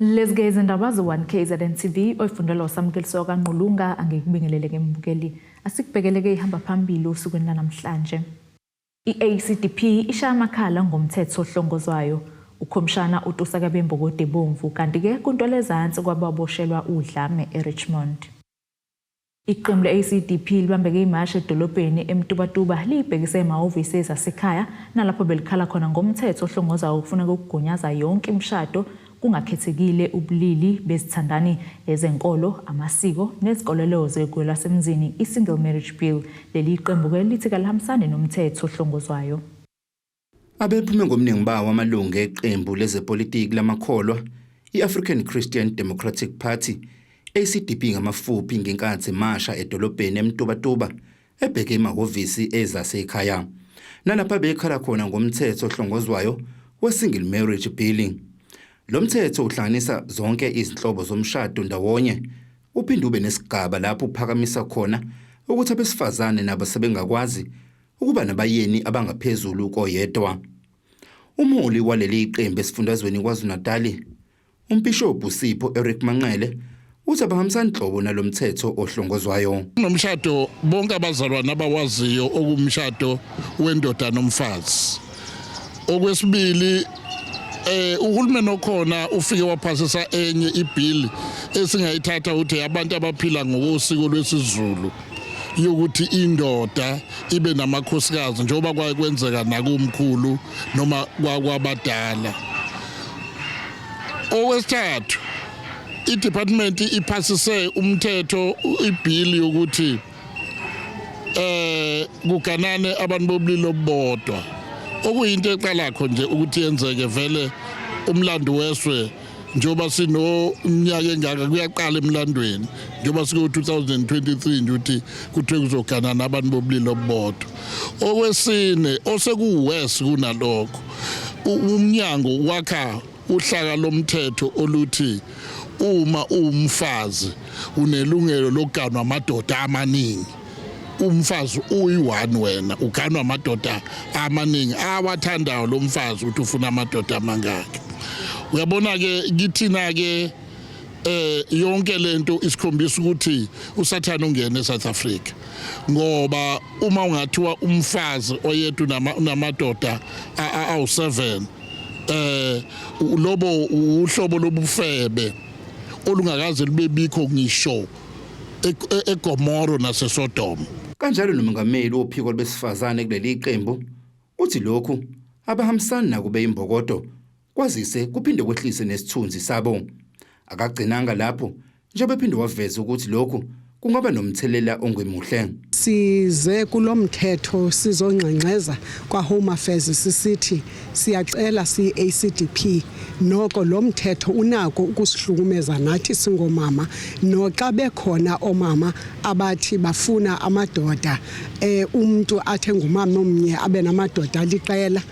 Lezi ke izindaba ze-1 KZN TV oyifundelwa uSamukeliso kaNgqulunga angikubingelele ke mbukeli. Asikubhekele ke ihamba phambili osukwini lanamhlanje. I-ACDP ishaya amakhala ngomthetho ohlongozwayo. Ukhomishana utusa kabembokode bomvu kanti ke kuntwelezansi kwababoshelwa udlame eRichmond. Iqembu le-ACDP libambeke imashi edolobheni eMtubatuba liyibhekise emahhovisi ezasekhaya nalapho belikhala khona ngomthetho ohlongozayo okufuneka ukugunyaza yonke imishado kungakhethekile ubulili bezithandani, ezenkolo, amasiko nezinkolelo zekwelasemzini i-Single Marriage Bill. Leli qembu-ke lithi kalihambisani nomthetho ohlongozwayo. Abephume ngobuningi bawo amalungu eqembu lezepolitiki lamakholwa i-African Christian Democratic Party ACDP ngamafuphi ngenkathi emasha edolobheni eMtubatuba ebheke emahhovisi ezasekhaya nalapha bekhala khona ngomthetho ohlongozwayo we-Single Marriage Bill. Lo mthetho uhlanganisa zonke izinhlobo zomshado ndawonye uphinde ube nesigaba lapho uphakamisa khona ukuthi abesifazane nabo sebengakwazi ukuba nabayeni abangaphezulu koyedwa. Umholi waleli qembu esifundazweni KwaZulu-Natali, uMbhishobhi Sipho Eric Manqele, uthi abahambisani nhlobo nalo mthetho ohlongozwayo. Kunomshado bonke abazalwane abawaziyo okumshado wendoda nomfazi. Okwesibili uhulumeni okhona ufike waphasisa enye ibill esingayithatha ukuthi abantu abaphila ngokosiko lwesiZulu yokuthi indoda ibe namakhosikazi njengoba kwaye kwenzeka nakumkhulu noma kwabadala. Okwesithathu, i-department iphasise umthetho, ibill yokuthi kuganane abantu bobulili obubodwa, okuyinto eqalakho nje ukuthi yenzeke vele umlando weswe njengoba sinominyaka engaka kuyaqala emlandweni njengoba siku-2023 nje ukuthi kuthiwe kuzoganana abantu bobulili obubodwa. Okwesine, osekuwes kunalokho, umnyango wakha uhlaka lomthetho oluthi uma uwumfazi unelungelo lokuganwa amadoda amaningi. Umfazi uyi-one, wena uganwa amadoda amaningi awathandayo lo mfazi ukuthi ufuna amadoda amangaki. Uyabona-ke kithina-ke yonke lento isikhombisa ukuthi uSathane ungene eSouth Africa, ngoba uma ungathiwa umfazi oyedwa unamadoda awu-7, lobo uhlobo lobufebe olungakaze lube bikho ngisho eGomoro naseSodom. Kanjalo nomengameli wophiko lwabesifazane kuleli qembu uthi lokhu abahambisani nakube imbokodo kwazise kuphinde kwehlise nesithunzi sabo. Akagcinanga lapho njengoba ephinde waveza ukuthi lokhu kungaba nomthelela ongemuhle. Size kulo mthetho sizongxengxeza kwa-Home Affairs sisithi siyacela siyi-ACDP, noko lo mthetho unako ukusihlukumeza nathi singomama, noxa bekhona omama abathi bafuna amadoda, umntu athe ngumama omnye abe namadoda aliqela.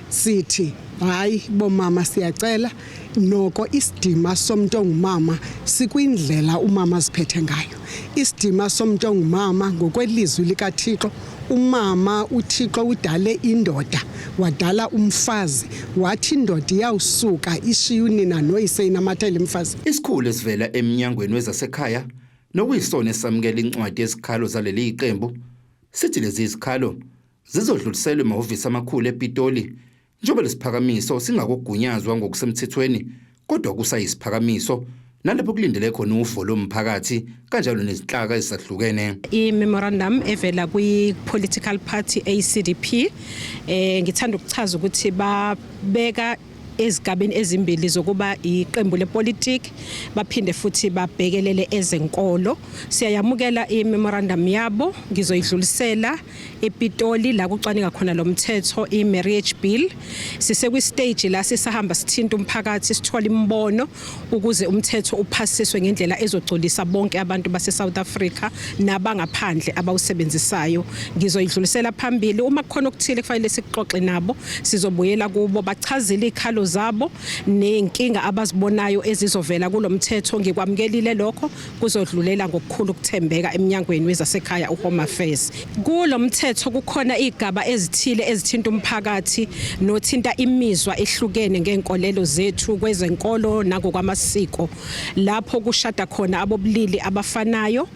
Sithi hayi bomama, siyacela noko isidima somuntu ongumama sikwindlela umama aziphethe ngayo. Isidima somuntu ongumama ngokwelizwi likaThixo, umama uThixo udale indoda wadala umfazi, wathi indoda iyawusuka ishiye unina noyise inamathele emfazini. Isikhulu esivela eminyangweni wezasekhaya nokuyisona esamukela incwadi yezikhalo zaleli qembu sithi lezi zikhalo zizodluliselwa emahhovisi amakhulu ePitoli njengoba lesiphakamiso singakogunyazwa ngokusemthethweni kodwa kusayisiphakamiso nalapho kulindele khona uvo lomphakathi kanjalo nezinhlaka ezahlukene. I-memorandum evela kwi-political party ACDP, ngithanda ukuchaza ukuthi babeka ezigabeni ezimbili zokuba iqembu lepolitiki baphinde futhi babhekelele ezenkolo. Siyayamukela i-memorandum yabo, ngizoyidlulisela ePitoli la kucwaninga khona lo mthetho i-marriage bill. Sisekwi-stage la sisahamba sithinta umphakathi sithola imibono ukuze umthetho uphasiswe ngendlela ezogculisa bonke abantu base-South Africa nabangaphandle abawusebenzisayo. Ngizoyidlulisela phambili, uma kukhona okuthile kufanele sikuxoxe nabo sizobuyela kubo bachazile izikhalo zabo nezinkinga abazibonayo ezizovela kulomthetho. Ngikwamukelile lokho, kuzodlulela ngokukhulu ukuthembeka eminyangweni wezasekhaya uHome Affairs. Kulomthetho kukhona igaba ezithile ezithinta umphakathi nothinta imizwa ehlukene ngenkolelo zethu kwezenkolo nangokwamasiko, lapho kushada khona abobulili abafanayo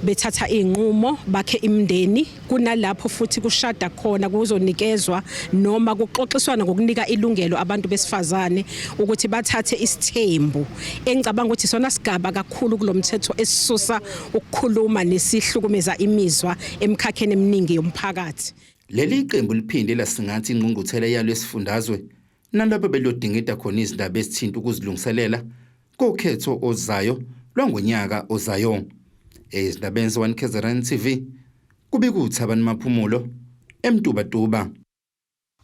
bethatha inqumo bakhe imindeni, kunalapho futhi kushada khona kuzonikezwa noma kuxoxiswana ngokunika ilungelo abantu besifazane ukuthi bathathe isithembu. Engicabanga ukuthi sona sigaba kakhulu kulomthetho esisusa ukukhuluma nesihlukumeza imizwa emkhakheni eminingi yomphakathi. Leli qembu liphinde lasingatha ingqungquthela yalo esifundazwe nalapho belodingida khona izindaba ezithinta ukuzilungiselela kokhetho ozayo lwangonyaka ozayo. Ezindabeni ze-1 KZN TV kubika uThabani Maphumulo eMtubatuba.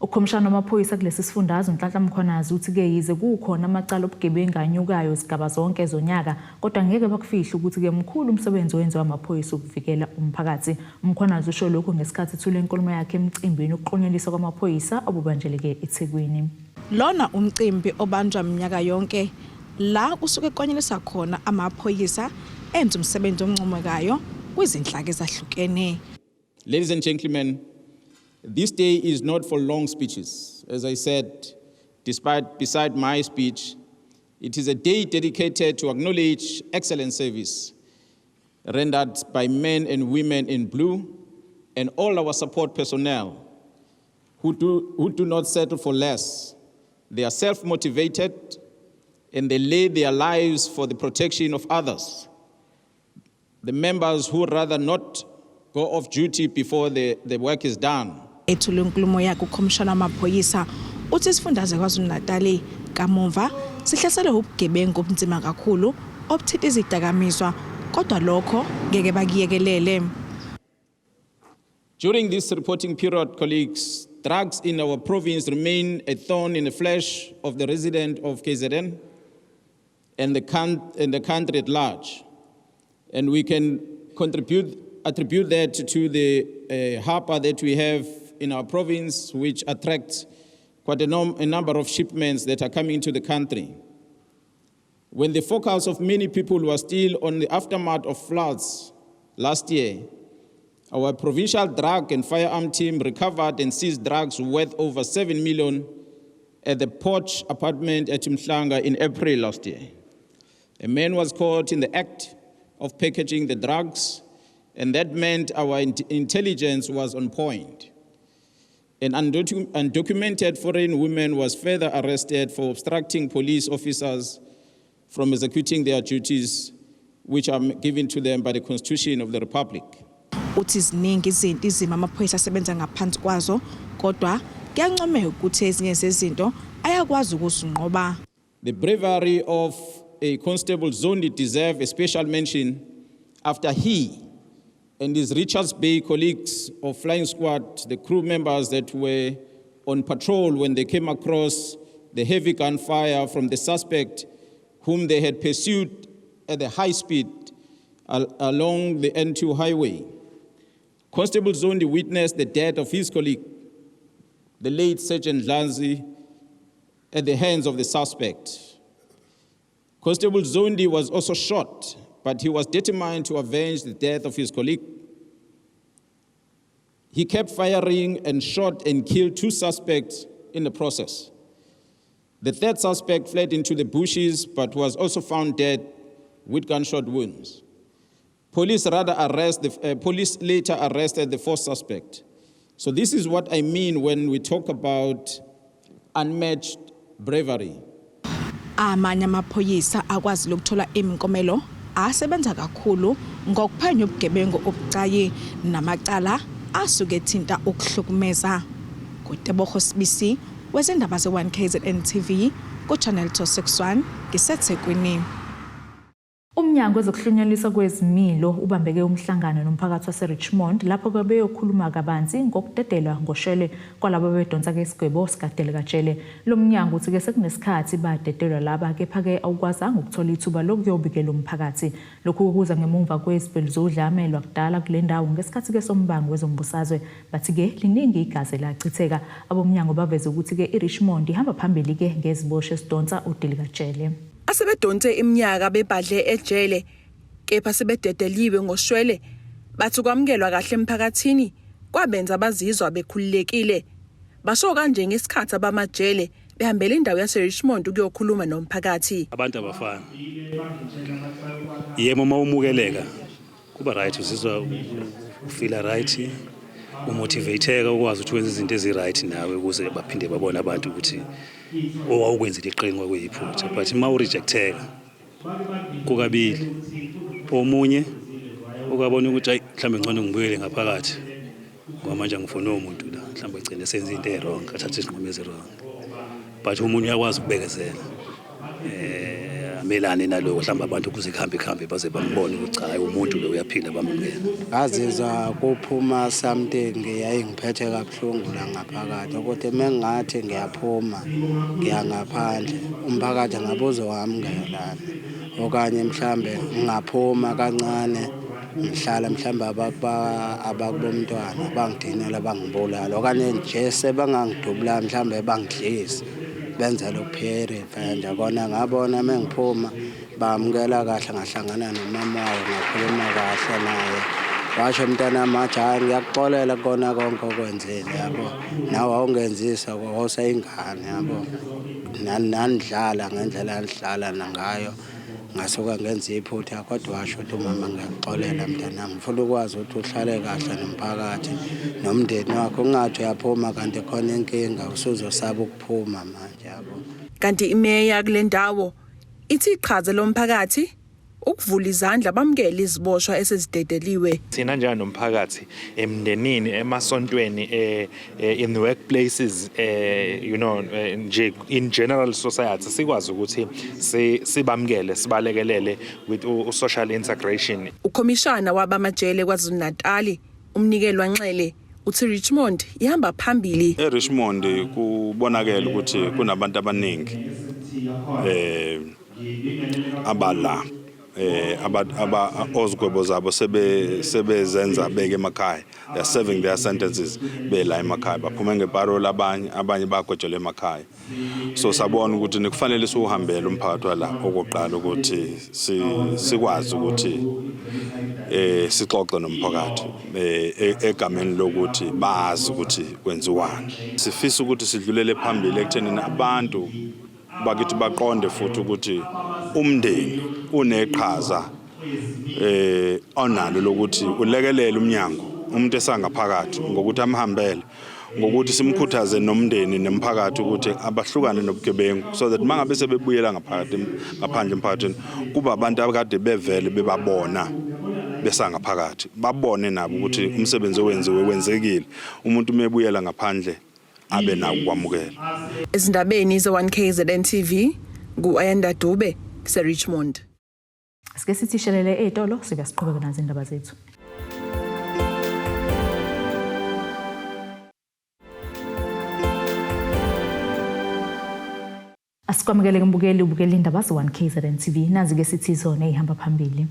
Ukhomishana wamaphoyisa kulesi sifundazwe uNhlanhla Mkhwanazi uthi-ke yize kukhona amacala obugebengu anyukayo zigaba zonke zonyaka, kodwa ngeke bakufihle ukuthi-ke mkhulu umsebenzi owenziwa amaphoyisa ukuvikela umphakathi. UMkhwanazi usho lokhu ngesikhathi ethula inkulumo yakhe emcimbini ukuklonyeliswa kwamaphoyisa obubanjeleke eThekwini. Lona umcimbi obanjwa minyaka yonke la kusuke kuklonyeliswa khona amaphoyisa enza umsebenzi oncomekayo kwizinhlaka ezahlukene. Ladies and gentlemen, this day is not for long speeches. As I said, beside my speech, it is a day dedicated to acknowledge excellent service rendered by men and women in blue and all our support personnel who do not settle for less. They are self-motivated and they lay their lives for the protection of others. The members who rather not go off duty before the work is done. Ethula inkulumo yakhe ukhomishana wamaphoyisa uthi isifundazwe KwaZulu-Natal kamumva sihlaselwe ubugebengu obunzima kakhulu obuthinta izidakamizwa, kodwa lokho ngeke bakuyekelele. During this reporting period, colleagues, drugs in our province remain a thorn in the flesh of the resident of KZN and the country at large. And we can attribute that to the harbor that we have in our province, which attracts quite a number of shipments that are coming into the country. When the focus of many people was still on the aftermath of floods last year, our provincial drug and firearm team recovered and seized drugs worth over 7 million at the Porch apartment at Umhlanga in April last year. A man was caught in the act of packaging the drugs, and that meant our intelligence was on point. An undocumented foreign woman was further arrested for obstructing police officers from executing their duties, which are given to them by the Constitution of the Republic. Uthi ziningi izinto izimo amaphoyisa asebenza ngaphansi kwazo, kodwa kuyancomeka ukuthi ezinye zezinto ayakwazi ukuzinqoba. The bravery of a Constable Zondi deserves a special mention after he and his Richards Bay colleagues of Flying Squad, the crew members that were on patrol when they came across the heavy gunfire from the suspect whom they had pursued at a high speed along the N2 highway. Constable Zondi witnessed the death of his colleague, the late Sergeant Lanzi, at the hands of the suspect. Constable Zondi was also shot, but he was determined to avenge the death of his colleague. He kept firing and shot and killed two suspects in the process. The third suspect fled into the bushes but was also found dead with gunshot wounds. Police later arrested the fourth suspect. So this is what I mean when we talk about unmatched bravery. Amanye amaphoyisa akwazi ukuthola imiklomelo asebenza kakhulu ngokuphenya ubugebengu obucayi namacala asuke ethinta ukuhlukumeza. KuTebogo Sibisi wezindaba ze-1 KZN TV ku Channel 261 ngiseThekwini. Umnyango wezokuhlunyelelisa kwezimilo ubambeke umhlangano nomphakathi waseRichmond lapho-ke beyokhuluma kabanzi ngokudedelwa ngoshele kwalabo abebedonsa-ke isigwebo sikadilikajele. Lo mnyango uthi-ke sekunesikhathi badedelwa laba kepha-ke awukwazanga ukuthola ithuba lokuyobikela umphakathi. Lokhu kuza ngemumva kwezibhelu zodlame lwakudala kule ndawo ngesikhathi-ke sombango wezombusazwe. Bathi-ke liningi igazi elachitheka. Abomnyango baveze ukuthi-ke iRichmond ihamba phambili-ke ngeziboshwa esidonsa udilikajele. Asebedonse iminyaka bebhadle ejele kepha sebededeliwe ngoshwele bathi kwamukelwa kahle emphakathini kwabenza bazizwa bekhululekile. Basho kanje ngesikhathi abamajele behambela indawo yaseRichmond ukuyokhuluma nomphakathi. Abantu abafani. Yebo, uma umukeleka kuba right, uzizwa ufila right, umotivateka ukwazi ukuthi wenze izinto ezi-right nawe ukuze baphinde babone abantu ukuthi owawukwenzile iqhinga kuyiphutha. But uma urejecteka kukabili, omunye ukabona ukuthi hayi, mhlawumbe ngcono ngibuyele ngaphakathi ngoba manje angifuni umuntu la, mhlawumbe egcine senza into e-wrong, athathe izinqumo ezi-wrong. But omunye uyakwazi ukubekezela, amelane naloko, mhlawumbe abantu kuze kuhambe kuhambe baze bambone ukuthi cha, umuntu lo uyaphila, bamukela. Ngazizwa kuphuma something yayingiphethe kabuhlungu la ngaphakathi, ukuthi uma ngingathi ngiyaphuma ngiya ngaphandle umphakathi ngabe uzowamukelana, okanye mhlambe ngingaphuma kancane ngihlala mhlambe abakubomntwana bangidinela bangibulala, okanye nje sebangangidubula mhlambe bangidlise benzela ukuphiya i-revenge. Kona ngabona uma ngiphuma bamukela kahle, ngahlangana nomama wayo ngakhuluma kahle naye, washo mntanami wathi hhayi ngiyakuxolela kona konke okwenzile, yabo, nawe awungenzisa wawuseyingane, yabo, nanidlala ngendlela anidlala ngayo, ngasuka ngenza iphutha, kodwa washo ukuthi umama ngiyakuxolela mntanami, ngifuna ukwazi ukuthi uhlale kahle nomphakathi nomndeni wakho, ungathi uyaphuma kanti khona inkinga usuzosaba ukuphuma manje, yabo. Kanti imeya kule ndawo ithi iqhaza lomphakathi ukuvula izandla bamukele iziboshwa esezidedeliwe. Thina njenganomphakathi emndenini, emasontweni, in the workplaces, nje in general society sikwazi ukuthi sibamukele, sibalekelele with social integration. Ukhomishana wabamajele KwaZulu-Natal uMnikelwa Nxele uthi Richmond ihamba phambili. ERichmond kubonakele ukuthi kunabantu abaningi abala aba ozigwebo zabo sebezenza beke emakhaya, they are serving their sentences bela emakhaya, baphume ngeparole, abanye bagwetshelwe emakhaya. So sabona ukuthi nikufanele siwuhambele umphakathi wala okokuqala ukuthi sikwazi ukuthi sixoxe nomphakathi egameni lokuthi bazi ukuthi kwenziwani. Sifisa ukuthi sidlulele phambili ekuthenini abantu bakithi baqonde futhi ukuthi umndeni uneqhaza onalo lokuthi ulekelele umnyango umuntu esangaphakathi ngokuthi amhambele, ngokuthi simkhuthaze nomndeni nemphakathi ukuthi abahlukane nobugebengu, so that mangabe sebebuyela ngaphakathi ngaphandle emphakathini kuba abantu abakade bevele bebabona besangaphakathi, babone nabo ukuthi umsebenzi owenziwe wenzekile, umuntu mebuyela ngaphandle abe nako ukwamukela. Ezindabeni ze-1 KZN TV, ngu-Ayanda Dube se-Richmond. Sike sithi shelele ey'tolo, sibe siqhubeke nazo indaba zethu. Asikwamukele mbukeli, ubukela indaba ze-1 KZN TV. Nazi-ke sithi zona ey'hamba phambili.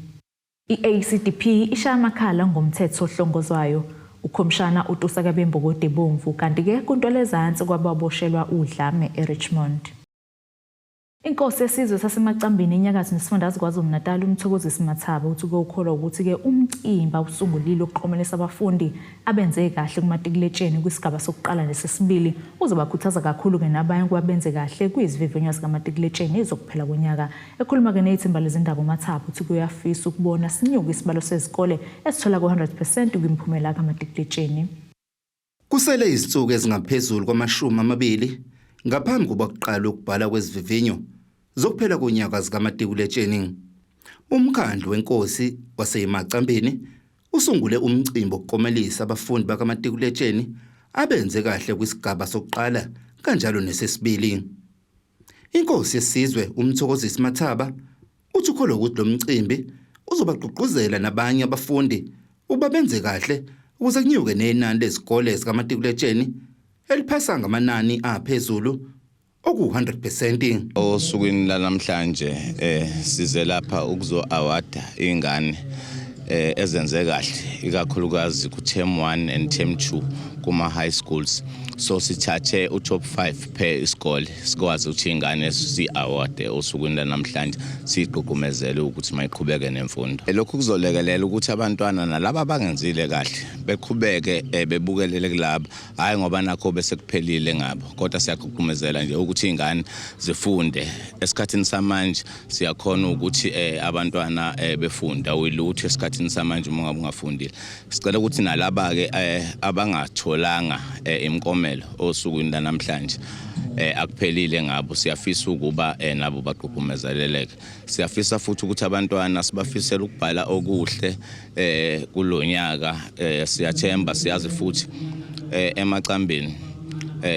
I-ACDP ishaya amakhala ngomthetho ohlongozwayo. Ukhomishana utusa kabembokodo ebomvu, kanti-ke kuntwelezansi kwababoshelwa udlame eRichmond. Inkosi yesizwe saseMacambini enyakatho nesifundazwe KwaZulu-Natal uMthokozisi Mathaba uthi ukholwa ukuthi-ke umcimbi awusungulile ukuqomelisa abafundi abenze kahle kumatikuletsheni kwisigaba sokuqala nesesibili uzobakhuthaza kakhulu-ke nabanye ukuba benze kahle kwizivivinyo zikamatikuletsheni ezokuphela konyaka. Ekhuluma-ke nethimba lezindaba uMathaba uthi kuyafisa ukubona sinyuke isibalo sezikole esithola ku-100% kwimiphumela kamatikuletsheni. Kusele izinsuku ezingaphezulu kwama-20 ngaphambi kokuba kuqalwe ukubhala kwezivivinyo zokuphela konyaka zikamatikuletsheni. Umkhandlu wenkosi waseMacambini usungule umcimbi wokukomelisa abafundi bakamatikuletsheni abenze kahle kwisigaba sokuqala kanjalo nesesibili. Inkosi yesizwe uMthokozisi Mathaba Uthi ukholwa ukuthi lo mcimbi uzobagqugquzela nabanye abafundi ukuba benze kahle ukuze kunyuke nenani lezikole zikamatikuletsheni eliphasa ngamanani aphezulu oku-100%. Osukwini lanamhlanje size lapha ukuzo awarda ingane ezenze kahle, ikakhulukazi ku term 1 and term 2 kuma high schools. So sithathe u top 5 per isikole, sikwazi ukuthi ingane si award osukwini lanamhlanje, sigqugqumezele ukuthi mayiqhubeke nemfundo. Lokhu kuzolekelela ukuthi abantwana nalaba abangenzile kahle beqhubeke bebukelele kulabo, hayi ngoba nakho bese kuphelile ngabo, kodwa siyagqugqumezela nje ukuthi ingane zifunde. Esikhathini samanje siyakhona ukuthi abantwana befunda uyilutho esikhathini samanje uma ngabe ungafundile. Sicela ukuthi nalaba ke abangatholanga imiklomelo osukwini lanamhlanje, akuphelile ngabo, siyafisa ukuba nabo bagqugqumezeleleke. Siyafisa futhi ukuthi abantwana sibafisela ukubhala okuhle kulonyaka. Siyathemba, siyazi futhi emacambini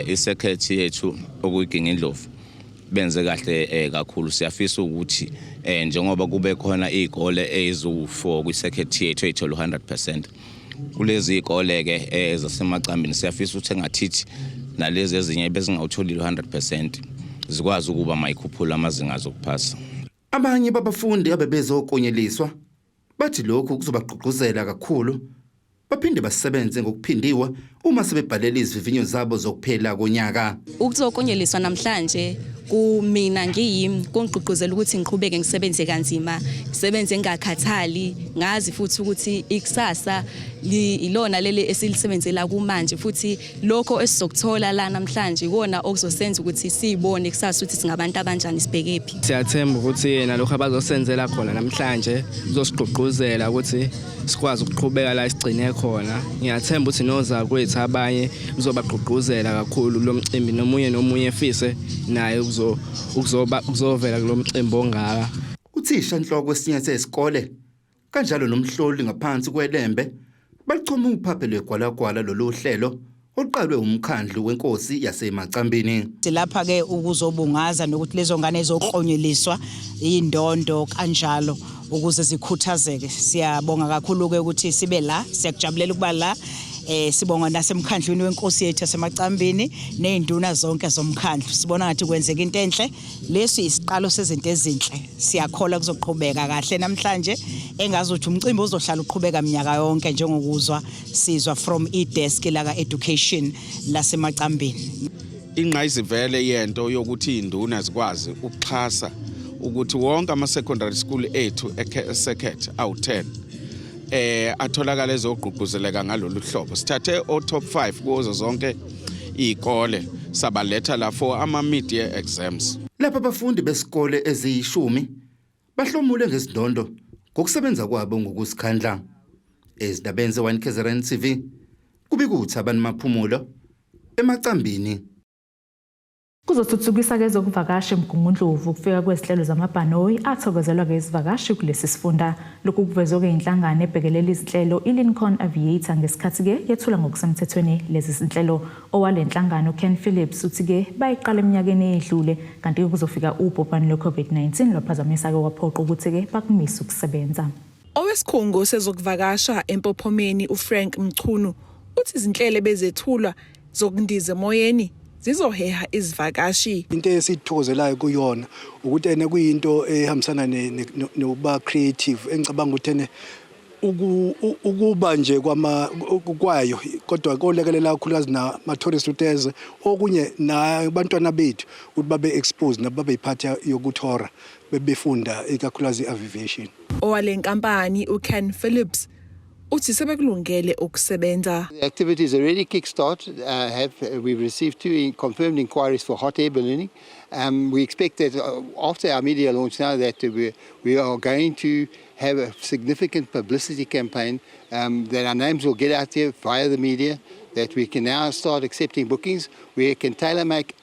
i-circuit yethu okuyiGingindlovu benze kahle kakhulu. Siyafisa ukuthi njengoba kube khona izikole eziwu4 kwi-circuit yethu eyithola 100% kulezi izikole ke ezasemacambini, siyafisa ukuthi engathithi nalezi ezinye bezingawutholile 100% zikwazi ukuba mayikhuphula amazinga azokuphasa. Abanye babafundi abebezokonyeliswa bathi lokhu kuzobagqugquzela kakhulu, baphinde basebenze ngokuphindiwe uma sebebhalela izivivinyo zabo zokuphela konyaka. Ukuzokonyeliswa namhlanje kumina ngiyimi kungigqugquzela ukuthi ngiqhubeke ngisebenze kanzima, ngisebenze ngingakhathali, ngazi futhi ukuthi ikusasa ilona leli esilisebenzela kumanje, futhi lokho esizokuthola la namhlanje ikona okuzosenza ukuthi siyibone kusasa ukuthi singabantu abanjani, sibhekephi. Siyathemba ukuthi yena lokho abazosenzela khona namhlanje kuzosigqugquzela ukuthi sikwazi ukuqhubeka la isigcine khona. Ngiyathemba ukuthi nozakwethu abanye uzobagqugquzela kakhulu lo mcimbi, nomunye nomunye efise naye ukuzovela kulo mcimbi ongaka. Uthisha inhloko wesinye sesikole kanjalo nomhloli ngaphansi kwelembe balichoma uphaphe lwegwalagwala lolu hlelo oluqalwe umkhandlu wenkosi yaseMacambini. Silapha ke ukuzobungaza nokuthi lezo ngane ezoklonyeliswa indondo kanjalo ukuze zikhuthazeke. Siyabonga kakhulu ke ukuthi sibe la, siyakujabulela ukuba la. Sibonga nasemkhandlwini wenkosi yethu yaseMacambini nezinduna zonke zomkhandlu. Sibona ngathi kwenzeka into enhle. Lesi isiqalo sezinto ezinhle. Siyakholwa kuzoqhubeka kahle namhlanje, engazuthi umcimbi ozohlala uqhubeka minyaka yonke njengokuzwa sizwa from i-desk la ka-education laseMacambini. Ingqayizivele yento yokuthi induna zikwazi ukuxhasa ukuthi wonke ama secondary school ethu e-circuit awu-10 atholakala ezogqugquzeleka ngalolu hlobo. Sithathe o top 5 kuzo zonke izikole sabaletha la for ama mid year exams. Lapha abafundi besikole eziyishumi bahlomule ngezindondo ngokusebenza kwabo ngokusikhandla. Ezindabeni ze-1 KZN TV, kubikuthi abantu Maphumulo eMacambini. Kuzothuthukisa-ke ezokuvakasha eMgungundlovu ukufika kwezinhlelo zamabhanoyi athokozelwa-ke izivakashi kulesi sifunda. Lokhu kuvezwe-ke inhlangano ebhekelela izinhlelo i-Lincoln Aviator ngesikhathi-ke yethula ngokusemthethweni lezi zinhlelo. Owale nhlangano Ken Phillips uthi-ke bayiqala eminyakeni eyedlule, kanti-ke kuzofika ubhubhane lwe-COVID-19 lwaphazamisa-ke kwaphoqa ukuthi-ke bakumise ukusebenza. Owesikhungo sezokuvakasha eMpophomeni uFrank Mchunu uthi izinhlelo ebezethulwa zokundiza emoyeni zizoheha izivakashi. Into esiyithokozelayo kuyona ukuthi ene kuyinto ehambisana nokuba creative, engicabanga ukuthi ene ukuba nje kwama kwayo kodwa kolekelela kakhulukazi nama-tourist ukuthi eze, okunye nabantwana bethu ukuthi babe exposed nabo babe yiphathi yokuthora bebefunda ikakhulukazi i-aviation. Owale nkampani uKen Phillips uthi sebekulungele ukusebenza. The activities already kick-started. We've received two confirmed inquiries for hot air ballooning. We expect that after our media launch now that we are going to have a significant publicity campaign, that our names will get out there via the media, that we can now start accepting bookings. We can tailor make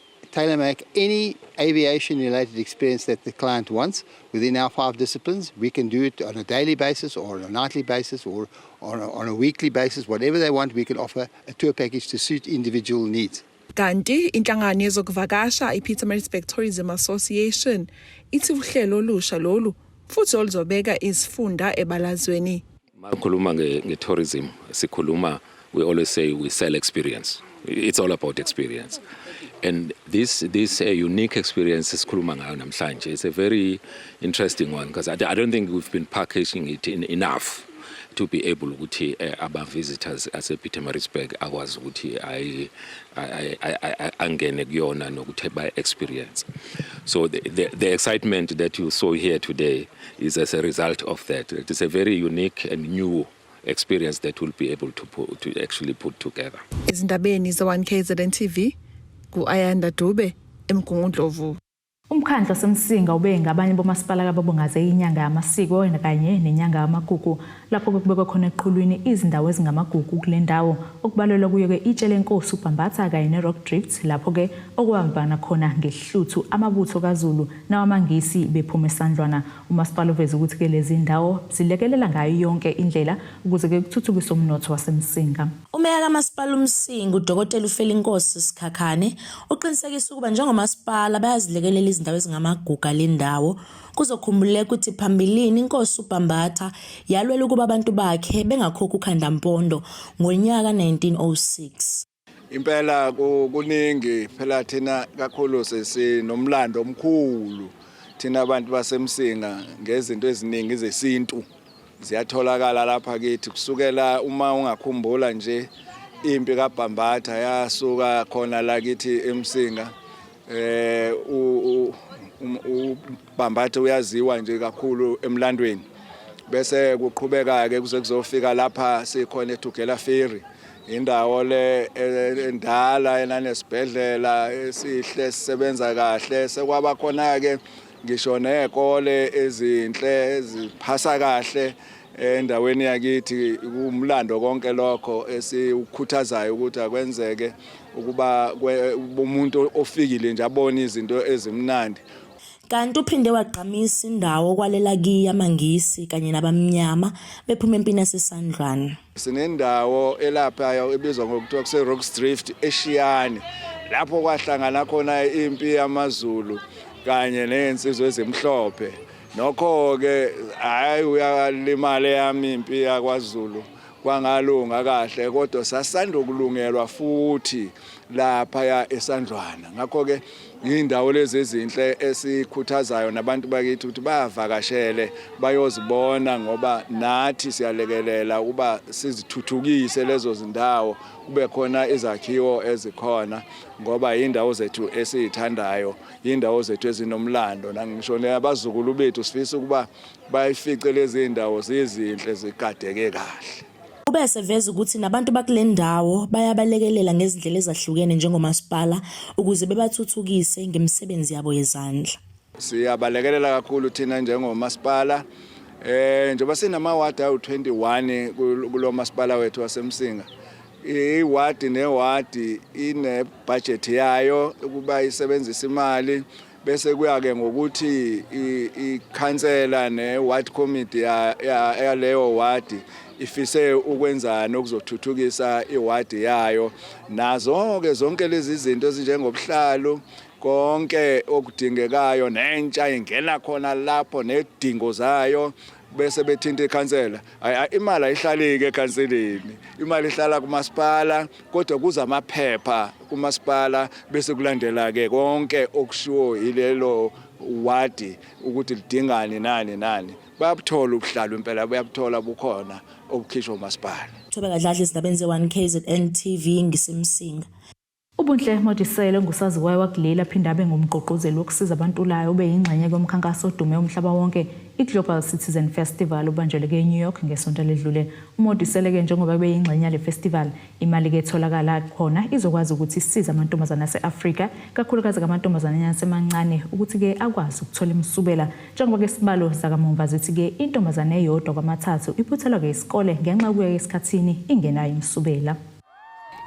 any aviation related experience that the client wants within our five disciplines. We can do it on a daily basis or on a nightly basis or on a weekly basis. Whatever they want, we can offer a tour package to suit individual needs. Kanti inhlangano yezokuvakasha iPietermaritzburg Tourism Association ithi uhlelo olusha lolu futhi oluzobeka izifunda ebalazweni. Makhuluma nge-tourism, sikhuluma, we always say we sell experience. It's all about experience. And this unique experience esikhuluma ngayo namhlanje is a very interesting one because I don't think we've been packaging it in enough to be able ukuthi aba visitors ase Pietermaritzburg akwazi ukuthi angene kuyona nokuthi ba experience. So the excitement that you saw here today is as a result of that. It is a very unique and new experience that we'll be able to actually put together. Ezindabeni ze-1 KZN TV, ku-Ayanda Dube eMgungundlovu. Umkhandlu waseMsinga ube ngabanye bomasipala ababungaze inyanga yamasiko kanye nenyanga yamagugu, lapho kubekwe khona eqhulwini izindawo ezingamagugu kule ndawo, okubalelwa kuyo-ke itshe lenkosi uBhambatha kanye ne-Rock Drift, lapho-ke okuhambana khona ngehluthu amabutho kaZulu nawamaNgisi bephuma eSandlwana. Umasipala uveze ukuthi-ke lezi ndawo zilekelela ngayo yonke indlela ukuze-ke kuthuthukiswe umnotho waseMsinga. Umeya kaMasipala uMsinga, uDokotela uFelinkosi Sikhakhane, uqinisekisa ukuba njengomasipala bayazilekelela izindawo ezingamagugu ale ndawo. Kuzokhumbuleka ukuthi phambilini inkosi uBhambatha yalwela ukuba abantu bakhe bengakhokhi ukhandampondo ngonyaka 1906. Impela kuningi phela, thina kakhulu sesinomlando omkhulu thina abantu baseMsinga ngezinto eziningi zesintu ziyatholakala lapha kithi. Kusukela uma ungakhumbula nje, impi kaBhambatha yasuka khona la kithi eMsinga. UBhambatha uyaziwa nje kakhulu emlandweni, bese kuqhubeka ke kuze kuzofika lapha sikhona eTugela Ferry, indawo le endala enanesibhedlela esihle sisebenza kahle. Sekwaba khona ke ngisho nezikole ezinhle eziphasa kahle endaweni yakithi. Umlando konke lokho esiukhuthazayo ukuthi akwenzeke ukuba umuntu ofikile nje abone izinto ezimnandi. Kanti uphinde wagqamisa indawo okwalela kiyo amaNgisi kanye nabamnyama bephuma empini yaseSandlwana. Sinendawo elapha ebizwa ngokuthiwa kuse Rocks Drift eShiyane, lapho kwahlangana khona impi yamaZulu kanye nezinsizwa ezimhlophe. Nokho ke hayi, uyalimala yami impi yakwaZulu, kwangalunga kahle, kodwa sasanda ukulungelwa futhi lapha ya eSandlwana. Ngakho ke indawo lezi ezinhle esikhuthazayo nabantu bakithi ukuthi bayavakashele bayozibona, ngoba nathi siyalekelela ukuba sizithuthukise lezo zindawo, kube khona izakhiwo ezikhona, ngoba indawo zethu esizithandayo, indawo zethu ezinomlando. Nangisho nabazukulu bethu sifisa ukuba bayifice lezi ndawo zizinhle, zigadeke kahle. Ube eseveza ukuthi nabantu bakule ndawo bayabalekelela ngezindlela ezahlukene njengomasipala ukuze bebathuthukise ngemisebenzi yabo yezandla. Siyabalekelela kakhulu thina njengomasipala, njengoba sinamawadi awu-21 kulo masipala wethu waseMsinga. Iwadi newadi ine budget yayo ukuba isebenzise imali, bese kuya ke ngokuthi ikhansela ne-ward committee yaleyo wadi ifise ukwenzani okuzothuthukisa iwadi yayo. Nazo-ke zonke lezi zinto ezinjengobuhlalu, konke okudingekayo, nentsha ingena khona lapho nedingo zayo, bese bethinta ikhansela. Imali ayihlaliki ekhanseleni, imali ihlala kumasipala, kodwa kuza amaphepha kumasipala, bese kulandela ke konke okushiwo yilelo wadi ukuthi lidingani nani nani. Bayabuthola ubuhlalo impela, bayabuthola, bukhona obukhishwa umasipala. Thobeka Dladla, ezindabeni ze-1 KZN TV, ngiseMsinga. Ubunhle Modisele ngusaziwayo wakuleli, aphinde abe ngumgqugquzeli wokusiza abantulayo, ube yingxenye komkhankaso odume umhlaba wonke, i-Global Citizen Festival, ubanjelwe e-New York ngesonto ledlule. UModisele-ke, njengoba ebe yingxenye yale festival, imali-ke etholakala khona izokwazi ukuthi isize amantombazane ase-Afrika, kakhulukazi kamantombazane asemancane, ukuthi-ke akwazi ukuthola imisubela, njengoba-ke isibalo zakamumva zithi-ke intombazane eyodwa kwamathathu iphuthelwa-ke isikole ngenxa yokuya esikhathini ingenayo imisubela.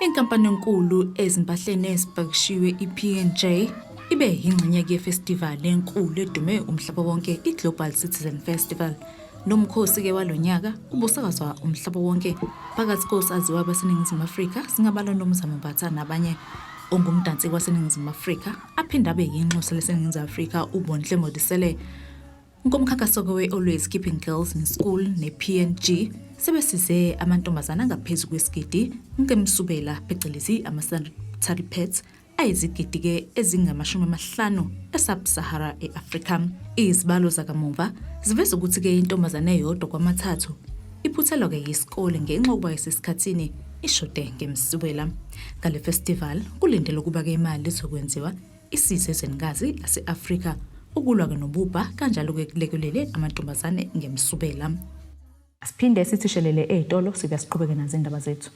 Inkampani enkulu ezimpahleni ezipakishiwe i-P&G ibe yingxenye yefestivali enkulu edume umhlaba wonke, i-Global Citizen Festival. Lo mkhosi-ke walo nyaka ubusakazwa umhlaba wonke. Phakathi kosaziwayo baseNingizimu Afrika singabala noMzamo Mbatha nabanye. Ongumdansi waseNingizimu Afrika aphinde abe yinxusa laseNingizimu Afrika, uBontle Modisele. Ngomkhankaso-ke we-Always Keeping Girls in School ne-PNG sebesize amantombazane angaphezu kwesigidi ngemsubela phecelezi ama-sanitary pads ayizigidi-ke ezingamashumi amahlanu e-Sub-Sahara e-Afrika. Izibalo zakamumva ziveza ukuthi-ke intombazane eyodwa kwamathathu iphuthelwa-ke yisikole ngenxa yokuba isesikhathini ishode ngemsubela. Ngale festival kulindelwe ukuba-ke imali izokwenziwa isize ezwenikazi lase-Afrika ukulwa-ke nobubha kanjalo-ke kulekelele amantombazane ngemsubela. Asiphinde sithi shelele ey'tolo sibuya siqhubeke nazo iy'ndaba zethu.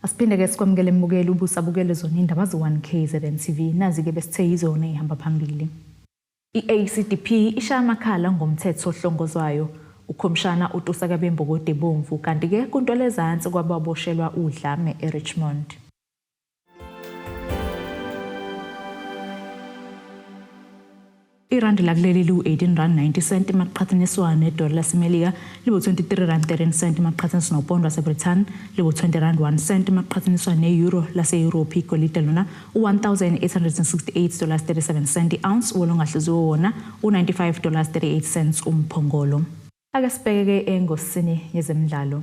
Asiphinde-ke sikwamukele mbukeli ubusabukele zona iy'ndaba ze-1 KZN TV. Nazi-ke besithe yizona ey'hamba phambili. I-ACDP ishaya amakhala ngomthetho ohlongozwayo. Ukhomishana utusa bembokodo ebomvu kanti-ke kuntwelezansi kwababoshelwa udlame eRichmond. Irandi lakuleli liwu-18 rand 90 cent maqhathaniswa nedola laseMelika, liwu-23 rand 13 cent maqhathaniswa nopondo waseBrithani, liwu-20 rand 1 cent maqhathaniswa ne-euro lase-Europe. Igolide lona u-1868 dollars 37 cent i-ounce, wolongahluziwe wona u-95 dollars 38 cents umphongolo. Ake sibheke-ke engosini yezemidlalo.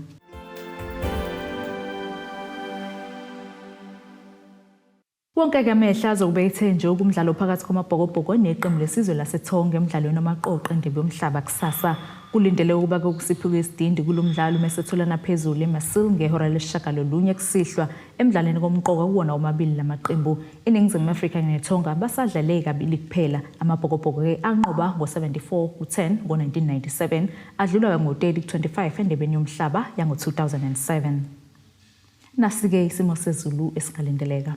Wonke-ke amehlo azokube ethe nje kumdlalo phakathi kwamaBhokobhoko neqembu lesizwe laseTonga emdlalweni wamaqoqo endebe yomhlaba kusasa. Kulindele ukuba kusiphuke isidindi kulo mdlalo uma esetholana phezulu eMarseille ngehora lesi-9 kusihlwa emdlalweni komqoka kuwona omabili lamaqembu. INingizimu Afrika neTonga basadlale kabili kuphela. AmaBhokobhoko-ke anqoba ngo-74 ku-10 ngo-1997, adlulwa ngo-30 ku-25 endebeni yomhlaba yango-2007. Nasi-ke isimo sezulu esingalindeleka.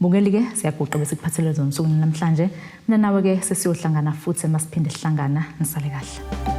Bukeli-ke siyaguqa bese kuphathele zona usuku namhlanje. Mina nawe-ke sesiyohlangana futhi masiphinde sihlangana. Nisale kahle.